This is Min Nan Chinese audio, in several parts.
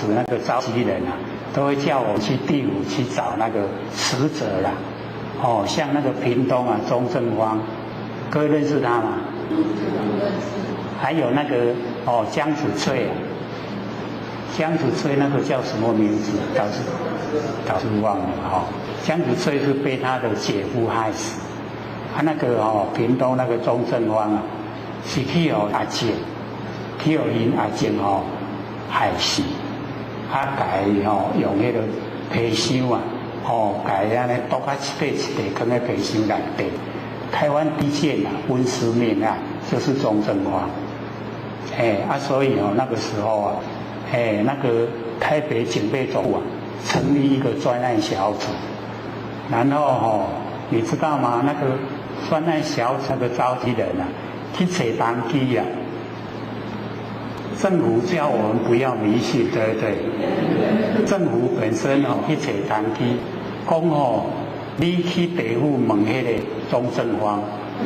那個召集人啊，都會叫我去地府去找那個死者啦。哦，像那個屏東啊，鍾正芳，各位認識他嗎？還有那個哦，江子翠啊，江子翠那個叫什麼名字？倒是忘了哈。江子翠是被他的姐夫害死。啊，那個哦，屏東那個鍾正芳啊，是去予阿姐，去予𪜶阿姐哦害死，啊，共伊哦用彼個皮箱啊，哦，共伊按呢毒啊一塊一塊，囥佇皮箱內底。台灣第一件啊，分屍命案就是鍾正芳。哎啊，所以哦，那個時候啊，哎，那個台北警備總部啊，成立一個專案小組，然後哦，你知道嗎？那個專案小組那個召集人啊，去揣童乩啊，政府叫我們不要迷信，對不對？政府本身哦去揣童乩，講哦，你去地府問彼個鍾正芳，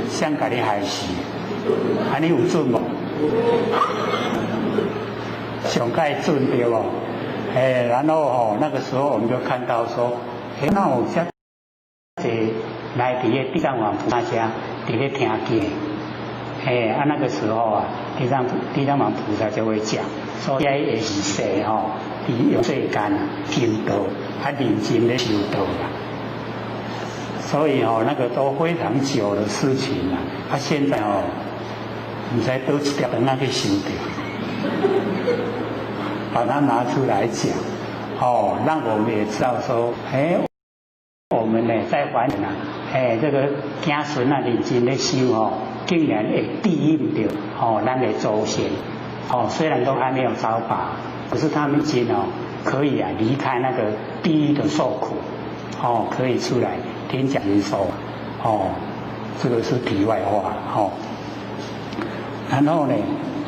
誰共你害死？按呢有準無？上蓋準對無？哎，然後哦，那個時候我們就看到說，哎，那有遮濟來佇个地藏王菩薩遮佇咧聽經，哎，啊那個時候啊，地藏王菩薩就會講，說這個是世吼，佇用世間求道，啊認真咧修道啦。所以哦，那個都非常久的事情啦。啊，現在哦，毋知佗一條腸仔去想著，把它拿出來講，哦，讓我們也知道說，哎，我們呢在凡塵啊，哎，這個子孫啊認真咧修哦，竟然會對應著哦，咱的祖先，哦，雖然都還沒有招法，可是他們已經哦，可以啊離開那個地獄的受苦，哦，可以出來聽講經說，哦，這個是題外話，哦。然後呢，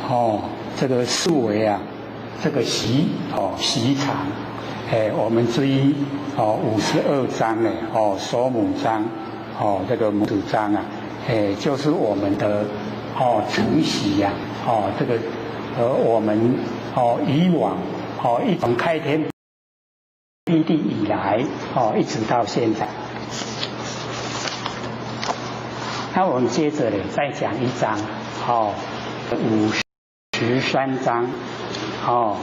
哦，這個四維啊，這個習哦習常，哎，我們追哦52章呢，哦首母章，哦這個母子章啊，哎，就是我們的哦承襲呀，哦這個我們哦以往哦一從開天闢地以來，哦一直到現在。那我們接着呢再講一章，哦53章，哦，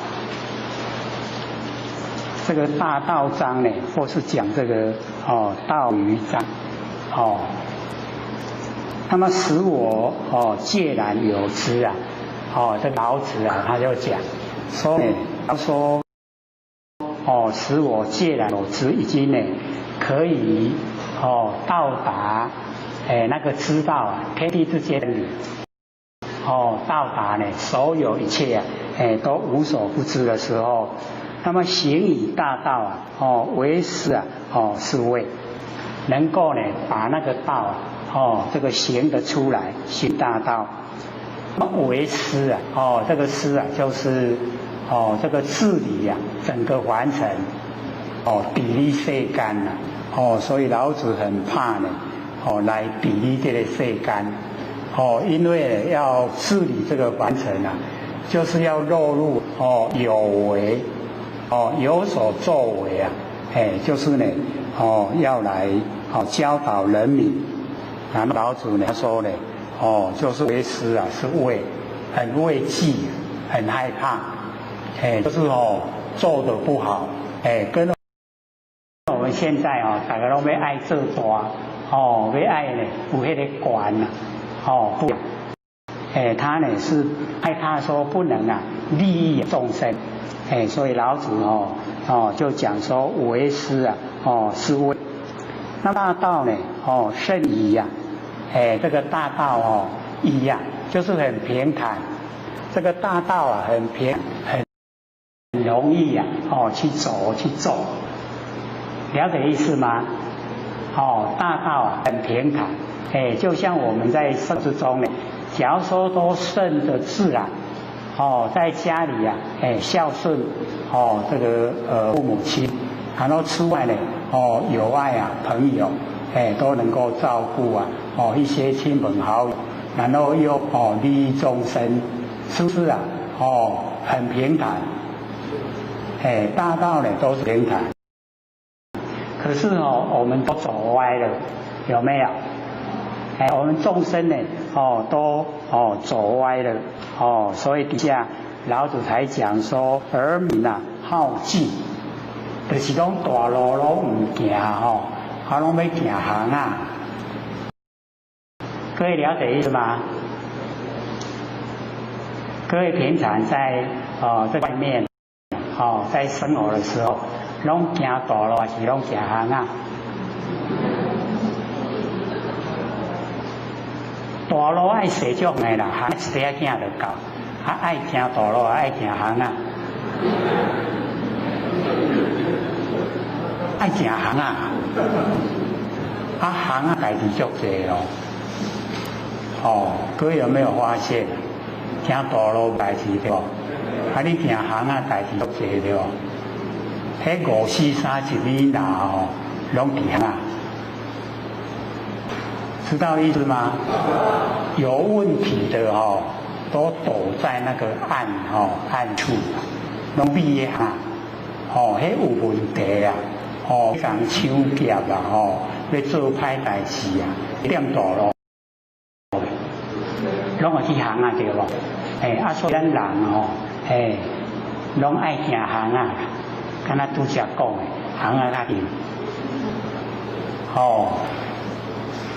這個大道章呢，或是講這個哦道語章，哦，那麼使我哦介然有之啊，哦這老子啊他就講說呢，他說哦使我介然有之，已經呢可以哦到達哎那個知道啊天地之間的理。哦，到達呢，所有一切啊，哎，都無所不知的時候，那麼行以大道啊，哦，為師啊，哦，是謂能夠呢，把那個道啊，哦，這個行得出來，行大道。那麼為師啊，哦，這個師啊，就是哦，這個治理啊，整個凡塵，哦，治理世間啊，哦，所以老子很怕呢，哦，來治理這個世間。哦，因為要治理這個凡塵啊，就是要落入哦有為，哦有所作為啊，哎，就是呢，哦要來哦教導人民。然後老子呢說呢，哦就是為師啊，是畏，很畏懼，很害怕，哎，就是哦做得不好，哎，跟我們現在哦，大家攏欲愛做大，哦欲愛呢有彼個權啊。哦不，哎，他呢是害怕說不能啊利益眾生，哎，所以老子哦哦就講說為師啊哦是畏，那大道呢哦甚夷呀，哎這個大道哦夷呀就是很平坦，這個大道啊很平很容易呀哦去走去做，了解意思嗎？哦大道啊很平坦。哎，就像我們在生活之中呢，假如說都順着自然，哦，在家裡啊，哎，孝順，哦，這個父母親，然後出外呢，哦，友愛啊，朋友，哎，都能夠照顧啊，哦，一些親朋好友，然後又哦利益眾生，是不是啊？哦，很平坦。哎，大道呢都是平坦。可是哦，我們都走歪了，有沒有？哎，我們眾生呢，哦，都哦走歪了，哦，所以底下老子才講說，而民啊好徑，就是講大路攏毋行吼，啊攏欲行巷仔。各位了解意思嗎？各位平常在哦在外面哦在生活的時候，攏行大路還是攏行巷仔？大路愛踅足遠啦，巷仔一塊仔行就夠。啊，愛行大路，愛行巷仔？愛行巷仔。啊，巷仔代誌足濟哦。哦，各位有沒有發現？行大路代誌對無？啊，你行巷仔代誌足濟對無？彼五四三一米內吼，攏佇巷仔。知道意思嗎？有問題的哦，都躲在那個暗哦暗處，攏避咧哈。哦，彼有問題啊，哦，共搶劫啦，吼，欲做歹代誌啊，踮大路，攏會去巷仔對無？哎，啊，所以咱人吼，哎，攏愛行巷仔，敢若拄才講的，巷仔較近。哦，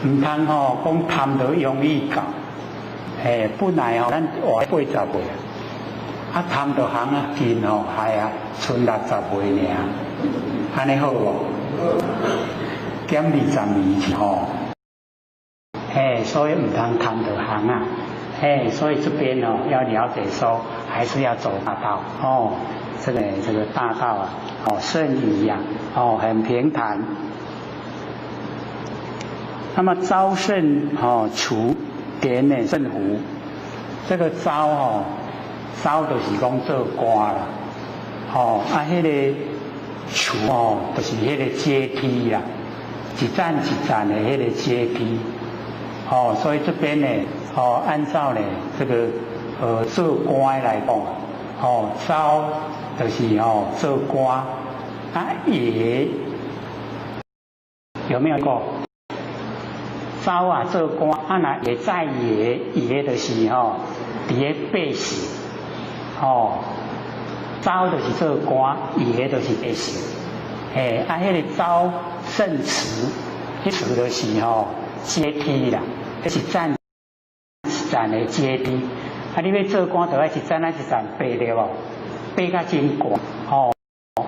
毋通吼講貪著容易到，嘿，本來吼咱活80歲，啊貪著巷仔近吼，害啊賰60歲爾，按呢好無？減20年去吼，嘿，所以毋通貪著巷仔，嘿，所以這邊哦要了解說，還是要走大道哦，這個大道啊，哦勝矣呀，哦很平坦。那麼昭聖哦，芻田呢聖福，這個昭哦，昭就是講做官啦，吼啊，彼個芻哦，就是彼個階梯啦，一層一層的彼個階梯，哦，所以這邊呢，哦，按照呢這個做官來講，哦，昭就是哦做官，啊爺有沒有過？昭啊做官，啊若會在野，野就是吼，佇咧百姓，吼，昭就是做官，野就是百姓，嘿，啊，彼個昭聖芻，彼芻就是吼階梯啦，彼一層一層的階梯，啊，你欲做官，就愛一層仔一層爬對無？爬甲真懸，吼，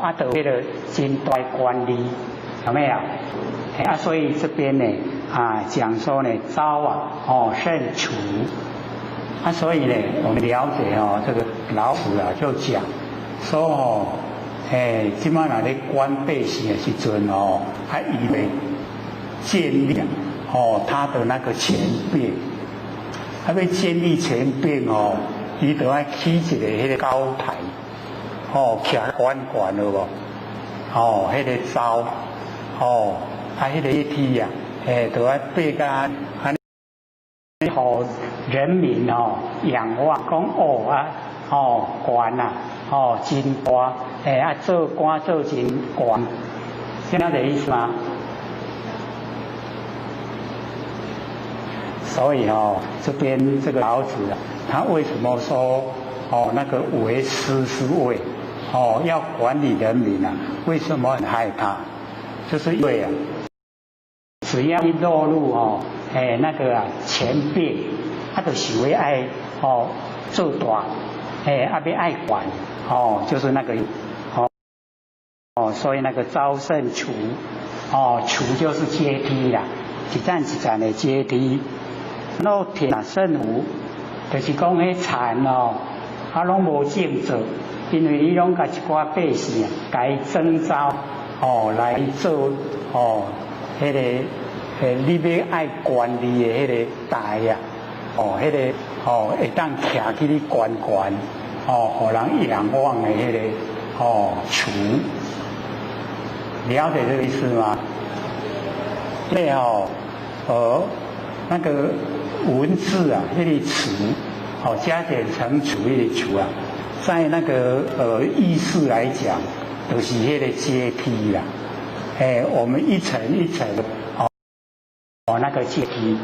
啊，就彼個真大權力，有沒有？啊，所以這邊呢，啊，講說呢，昭啊，哦，勝芻，啊，所以呢，我們了解哦，這個老子啊，就講說哦，哎，這擺若咧管百姓的時陣哦，啊，伊欲建立哦，他的那個權柄，啊，欲建立權柄哦，伊就愛起一個彼個高台，哦，徛懸懸有無？哦，彼個昭，哦。啊，彼個梯啊，欸，就愛爬甲按呢，予人民哦仰望，講哦啊，哦懸啊，哦真大，欸啊做官做真懸，這樣的意思嗎？所以哦，這邊這個老子啊，他為什麼說哦那個為師之位，哦要管理人民啊？為什麼很害怕？就是因為啊。只要一落入哦，欸那個啊權柄，啊就想欲愛哦做大，欸啊欲愛管，哦就是那個，哦哦所以那個昭聖芻，哦芻就是階梯啦，一層一層的階梯。那田聖福，就是講彼田哦，啊攏無種做，因為伊攏共一寡百姓啊，共伊徵召哦來做哦。彼個，你欲愛管理的彼個台啊，哦，彼個哦，會當徛起咧懸懸，哦，予人仰望的彼個哦芻，了解這個意思嗎？對哦，那個文字啊，彼個詞，哦，加減乘除彼個除啊，在那個意思來講，就是彼个階梯啦。哎，我們一層一層哦，那個階梯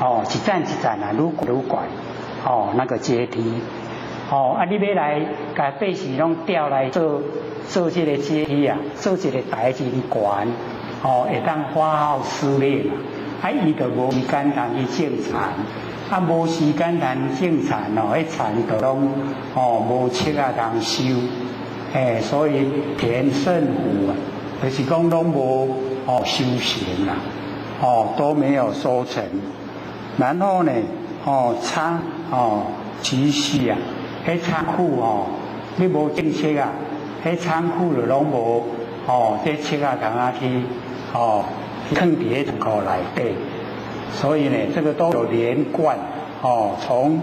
哦，一層一層啊，愈愈懸哦，那個階梯哦，啊，你欲來共百姓攏調來做做這個階梯啊，做一个台真懸哦，會當發號施令啊，伊就無時間通去種田，啊，無時間通種田哦，彼田就攏哦無粟仔通收，哎，所以田甚腐啊，就是講攏無哦收成啦，哦都沒有收成。然後呢，哦倉哦積蓄啊，彼倉庫哦，你無種粟啊，彼倉庫就攏無哦，這粟仔通啊去哦，囥佇彼倉庫內底。所以呢，這個都有連貫哦，從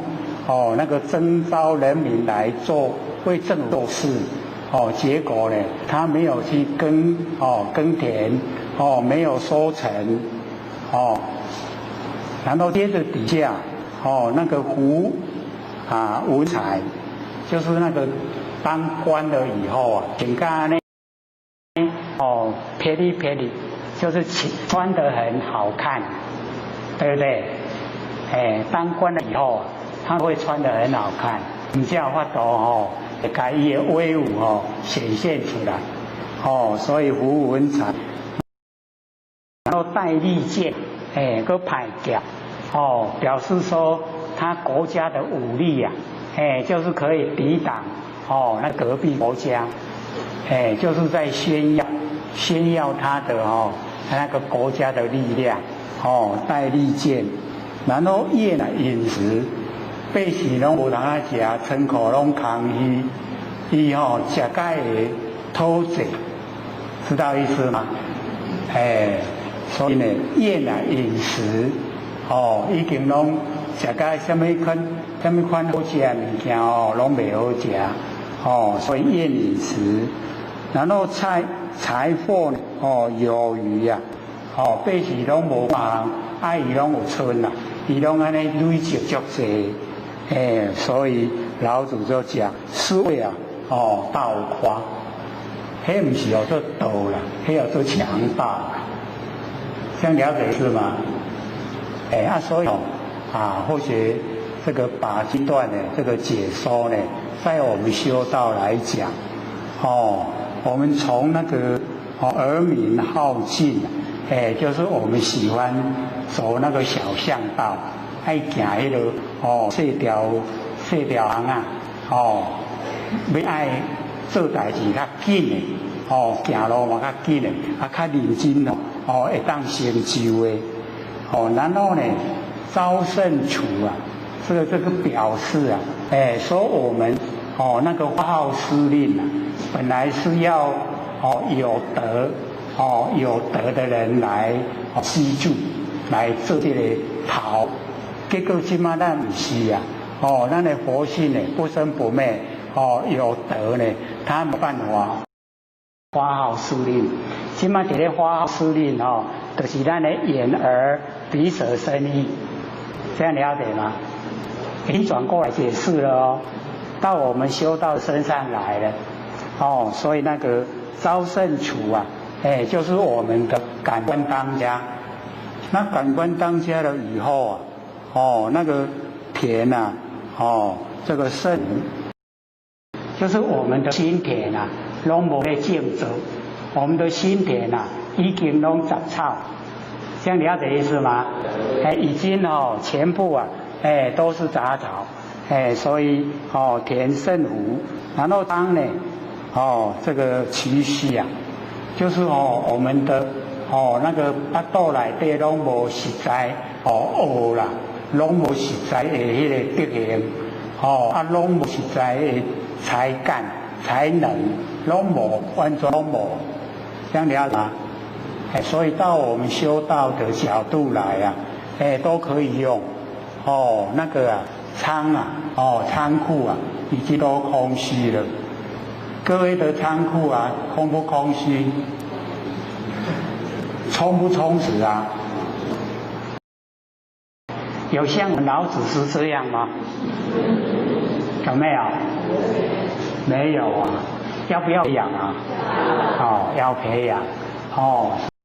哦那個徵召人民來做為政府做事哦，結果呢，他沒有去耕哦耕田哦，沒有收成哦，然後接着底下哦那個胡啊文采，就是那個當官了以後啊，穿甲呢哦撇哩撇哩，就是穿得很好看。對不對？哎，當官了以後，他會穿得很好看，你才有法度吼，會共伊的威武吼顯現出來，哦，所以胡文采，然後帶利劍，哎，閣排劍，哦，表示說他國家的武力啊，哎，就是可以抵擋哦那隔壁國家，哎，就是在炫耀炫耀他的哦那個國家的力量。哦，帶利劍，然後厭啊飲食，百姓攏無通仔食，倉庫攏空虛，伊吼食甲會吐濟，知道意思嗎？哎，所以呢，厭啊飲食，哦，已經攏食甲啥物款、啥物款好食的物件哦，攏袂好食，哦，所以厭飲食，然後財貨哦有餘啊。哦，百姓攏無忙，啊，伊攏有賰啦，伊攏按呢累積足濟，哎，所以老子就講，是謂啊，哦，盜誇，彼毋是叫做道啦，彼叫做強盜，這樣了解是嗎？哎啊，所以啊，或許這個把這段呢，這個解說呢，在我們修道來講，哦，我們從那個哦耳敏好徑。哎，就是我們喜歡走那個小巷道，愛行彼个哦細條細條巷仔，哦，欲愛做代誌較緊的，哦，行路嘛較緊的，啊，較認真哦，哦，會當成就的，哦，然後呢，招聖處啊，這個表示啊，哎，說我們哦那個發號施令啊，本來是要哦有德。哦，有德的人來居住，來做這個頭，結果這馬咱毋是啊！哦，咱的佛性呢不生不滅，哦，有德呢，他沒辦法發號施令。這馬佇咧發號施令哦，就是咱的眼耳鼻舌身意，這樣了解嗎？已經轉過來解釋了哦，到我們修道身上來了，哦，所以那個招聖處啊。哎，就是我們的感官當家。那感官當家了以後啊，哦，那個田啊，哦，這個腎，就是我們的心田啊，攏無咧種植。我們的心田啊，已經攏雜草，這樣了解意思嗎？哎，已經哦，全部啊，哎，都是雜草，哎，所以哦，田甚腐。然後當呢，哦，這個齊虛啊。就是哦，我們的哦那個腹肚內底攏無實在哦學啦，攏無實在的彼个德行，哦啊攏無實在的才幹才能，攏無，完全攏無，這樣了解嗎？哎，所以到我們修道的角度來啊，哎都可以用，哦那個啊倉啊，哦倉庫啊，已經都空虛了。各位的倉庫啊，空不空虛？充不充實啊？有像老子是這樣嗎？有沒有？沒有啊，要不要培養啊？哦，要培養哦。